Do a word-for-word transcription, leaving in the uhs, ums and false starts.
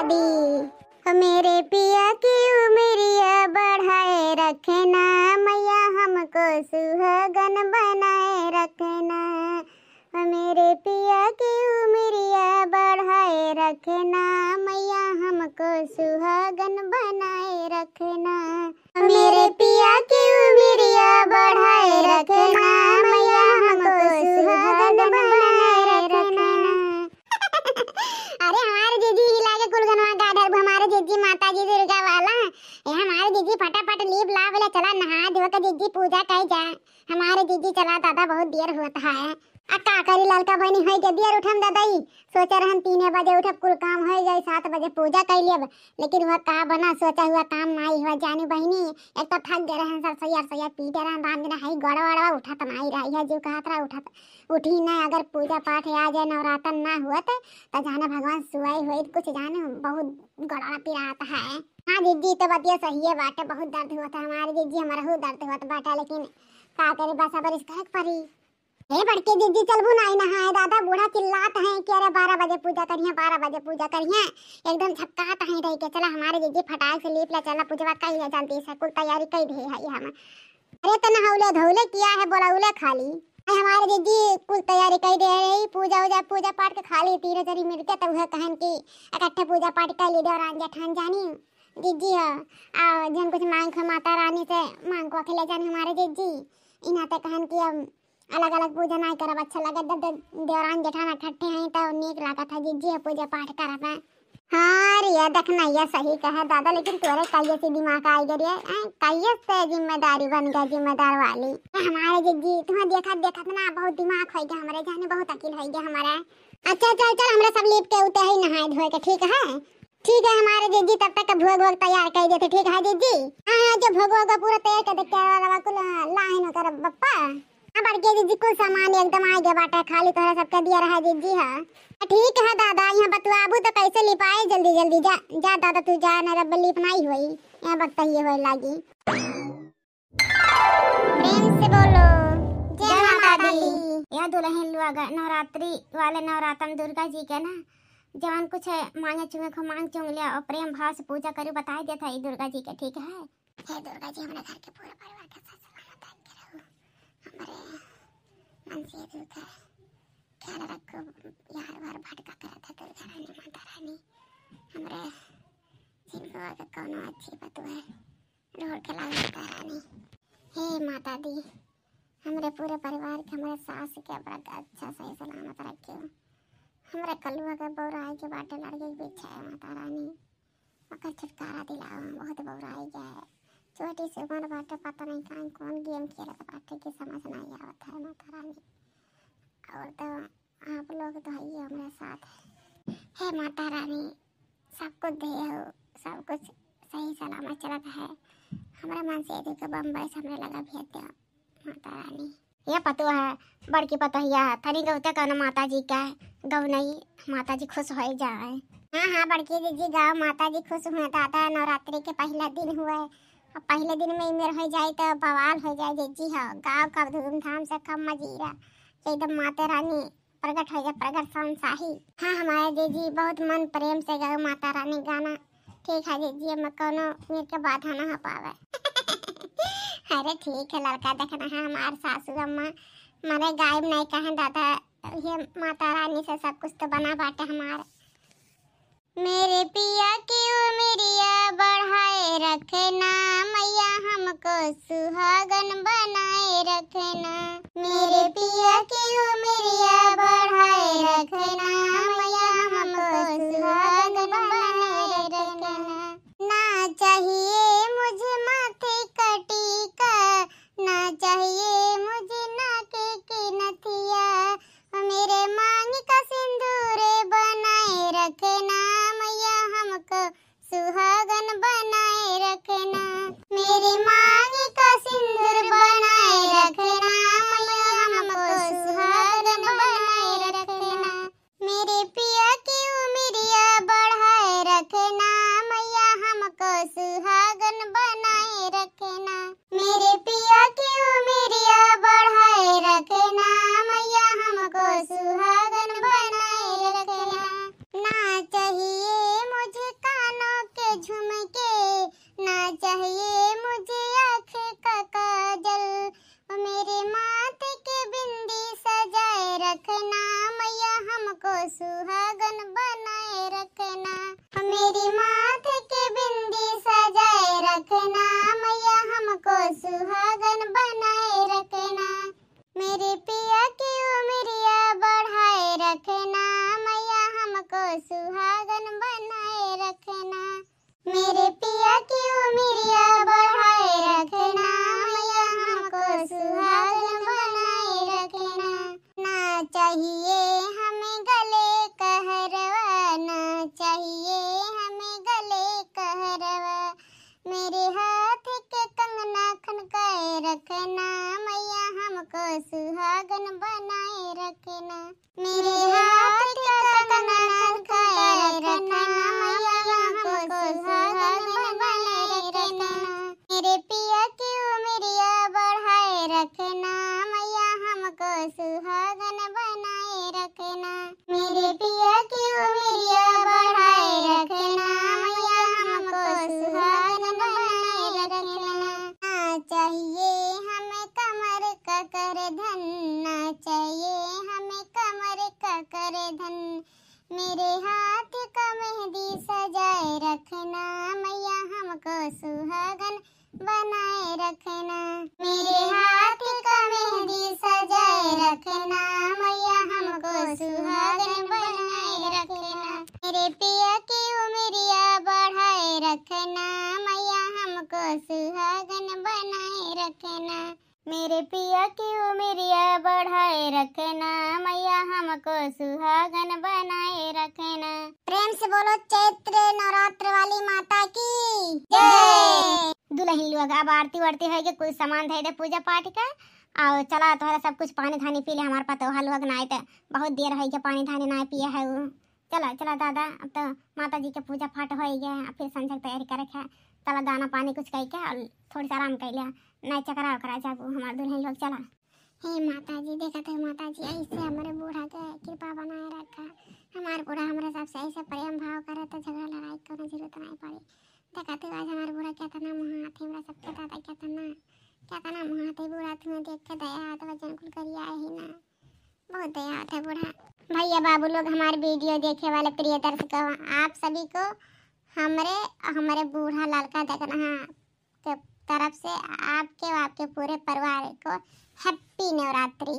दी। ओ मेरे पिया की उमरिया बढ़ाए रखना, मैया हमको सुहागन बनाए रखना। ओ मेरे पिया की उमरिया बढ़ाए रखना, मैया हमको सुहागन बनाए रखना। ओ मेरे पिया की उमरिया बढ़ाए रखना, मैया हमको सुहागन बनाए रखना। अरे हमारे जीजी ही लागे कुल गनवा गा डरबू, हमारे जीजी माता जी दुर्गा वाला। ए हमारे जीजी फटाफट लीप लाप ले चला, नहा धो के जीजी पूजा कई जा। हमारे जीजी चला दादा, बहुत देर होत है। आ का करी ललका बहिनी, होई के देर उठम दादा ई। सोचे रहन तीने बजे उठब, कुल काम होई जाई, सात बजे पूजा कई लेब, लेकिन वह का बना, सोचा हुआ काम नाई हुआ। जानी बहिनी, एक तो थक गए रहन सर, सैया सैया पीटे रहन राम दिन, हई गड़वा वड़वा उठत नाई रही है, जो कहत रहा उठत उठी ना। अगर पूजा पाठ आ जाए, नवरातन ना हुअत, त जाने भगवान सुआई होई कुछ, जाने बहुत गड़वा पिरात है। हाँ जीजी, तो बतिया सही है बाटे, बहुत दर्द हुआ था हमारे जीजी, हमारा हु दर्द हुआ था बाटे, लेकिन का करे, बस अब रिस करे के पड़ी। ए बड़के जीजी चलबू नाई नहाए दादा, बूढ़ा चिल्लात हैं कि अरे बारह बजे पूजा करिहे, बारह बजे पूजा करिहे, एकदम झपकात हैं रह के। चला हमारे जीजी फटाक से लीप ला, चला पूजवा कई ले जल्दी से, कुल तैयारी कई दे है हम। अरे त नहौले धौले किया है, बोलौले खाली। अरे हमारे जीजी कुल तैयारी कई दे रही, पूजा उजा, पूजा पाठ के खाली तीन जनी मिलके तो वह कहन कि इकट्ठे पूजा पाठ कर ली देवरान जेठान जानी। जीजी है, आ जन कुछ मांग खा माता रानी से मांग को अखिले जान हमारे जीजी। इना ते कहन कि अब अलग अलग पूजा नाई करब, अच्छा लगे जब दे-, देवरान जेठान इकट्ठे हैं तो नीक लागत है जीजी है पूजा पाठ करब है। हाँ रे, देखना ये सही कहे दादा, लेकिन तोरे कहिए से दिमाग आई गए रे, हैं? कहिए से जिम्मेदारी बन गया, जिम्मेदार वाली। ए, हमारे जीजी तुम्हें देखत देखत ना बहुत दिमाग हो गया हमारे, जाने बहुत अकिल हो गया हमारा। अच्छा चल चल, हमरा सब लीप के उते ही नहाए धोए के, ठीक है? ठीक है हमारे जीजी, तब तक भोग वोग तैयार कर देते, ठीक है जीजी? हाँ हाँ, जो भोग वोग पूरा तैयार कर दे, क्या वाला कुल लाइन कर बप्पा। हाँ बड़के जीजी, कुल सामान एकदम आ गया बाटे, खाली तोहरा सबके दिया रहा जीजी। हाँ ठीक है दादा, यहाँ बतुआबू तो कैसे लिपाए, जल्दी जल्दी जा, जा दादा तू जा, ना रब लिप नहीं होई, यहाँ वक्त ये होए लागी। प्रेम से बोलो, जय जय माता माता दी। दी। या दुल्हन लोग नवरात्रि वाले नवरातन दुर्गा जी के ना जवन कुछ मांगे चुंगे को मांग चुंग लिया और प्रेम भाव से पूजा करू, बताई देता है दुर्गा जी के, ठीक है? हे दुर्गा जी, हमरे घर के पूरे परिवार के साथ सलामत रख के रहो। हमरे मन से दुख है, ख्याल रखो, यार बार भटका करत है दुर्गा रानी, माता रानी, हमरे जिनको आगे कौनो अच्छी बतुए ढूंढ के ला माता रानी। हे माता दी, हमरे पूरे परिवार के, हमरे सास के बड़ा अच्छा सही सलामत रखियो। हमरे कलुआ के बौराई के बाटे लड़के के पीछे है माता रानी, ओकर छुटकारा दिलाओ, बहुत बौराई गया है। छोटी सी उम्र बाटे, पता नहीं कहाँ कौन गेम खेलत बाटे कि समझ नहीं आवत है माता रानी। और तो आप लोग तो है ही हमरे साथ है। हे माता रानी, सब कुछ दे हो, सब कुछ सही सलामत चलत है। हमरा मन से यदि के बम्बई से हमरे लगा भेज दे माता रानी। ये पतोह है, बड़की पतोहिया है, तनी गौते कहना माता जी का गौ नहीं, माता जी खुश हो जाए। हाँ हाँ बड़की जीजी, गाँव माता जी खुश हुए दादा, नवरात्रि के पहला दिन हुए, अब पहले दिन में इमेर हो जाए तो बवाल हो जाए जीजी। हाँ गाँव का धूमधाम से कम मजीरा, एकदम माता रानी प्रगट हो गया, प्रगट शान शाही। हाँ हमारे जीजी बहुत मन प्रेम से गाओ माता रानी गाना। ठीक है जीजी, हम कौनो मेरे के बाधा ना हो पावे। अरे ठीक है लड़का, देखना है हमार सासू अम्मा मने गायब नहीं कहे दादा, ये माता रानी से सब कुछ तो बना बाटे हमार। मेरे पिया की उमरिया बढ़ाए रखना, मैया हमको सुहागन बनाए रखना। मेरे पिया की उमरिया बढ़ाए रखना, मैया हमको सुहागन बनाए रखना। ना चाहिए मुझे माथे का टीका, ना चाहिए मुझे नाक की नथिया, मेरे मांग का सिंदूर बनाए रखना, मैया हमको सुहागन बनाए रखना। मेरे मांग का सिंदूर बनाए रखना, मैया हमको सुहागन बनाए रखना। मेरे सुहागन बनाए रखना। मेरे पिया की उमिरिया बढ़ाए रखना, मैया हमको सुहागन बनाए रखना। ना चाहिए हमें गले का हरवा, ना चाहिए हमें गले का हरवा। मेरे हाथ के कंगना खनकाए रखना, मैया हमको सुहागन बनाए रखना। मेरे हाथ के कंगना खनकाए रखना, मैया हमको सुहागन बनाए रखना। मेरे पिया की उमिरिया बढ़ाए रखना, मैया हमको सुहागन बनाए रखना। मेरे पिया की उमिरिया बढ़ाए रखना, मैया हमको सुहागन बनाए रखना। ना चाहिए हमें कमर का करधन, ना चाहिए हमें कमर का करधन। मेरे हाथ का मेहंदी सजाए रखना, मैया हमको सुहागन बनाए रखना। मेरे हाथ का मेहंदी सजाए रखना, मैया हमको सुहागन बनाए रखना। मेरे पिया की उमिरिया बढ़ाए रखना, मैया हमको सुहागन बनाए रखना। मेरे पिया की उमिरिया बढ़ाए रखना, मैया हमको सुहागन बनाए रखना। प्रेम से बोलो चैत्र नवरात्र वाली माता की जय। दुलहिन लोग, अब आरती वारती होइगे, कुछ सामान धइ दे पूजा पाठ का, अउर चला तोहरा सब कुछ पानी धानी पी ले। हमार पतोहा लोग नाइ त बहुत देर होइगे पानी धानी नाइ पिए है उ। चला चला दादा, अब तो माता जी के पूजा पाठ होइगे, अब फिर संझा के तैयारी करे के है। चला दाना पानी कुछ कइ के अउर थोड़ी सा आराम कइ लिया, नाइ चकरा ओकरा जाबू हमार दुलहिन लोग। चला। हे माता जी, देखत है माता जी, ऐसे हमरे बूढ़ा के कृपा बनाए रखा। हमार बूढ़ा हमरे सबसे ऐसे प्रेम भाव करे तो झगड़ा लड़ाई के कोनो जरूरत नाइ पड़े। देखत है आज हमार बूढ़ा केतना मुहात है, हमरा सबके दादा केतना, केतना मुहात है। बूढ़ा तुम्हें देख के दया आवत बा, जन कुल करिया ही ना, बहुत दया आवत है बूढ़ा। भैया बाबू लोग, हमार वीडियो देखे वाले प्रिय दर्शकों, आप सभी को हमरे, हमरे बूढ़ा ललका दगनहा के तरफ से आपके और आपके पूरे परिवार को हैप्पी नवरात्रि।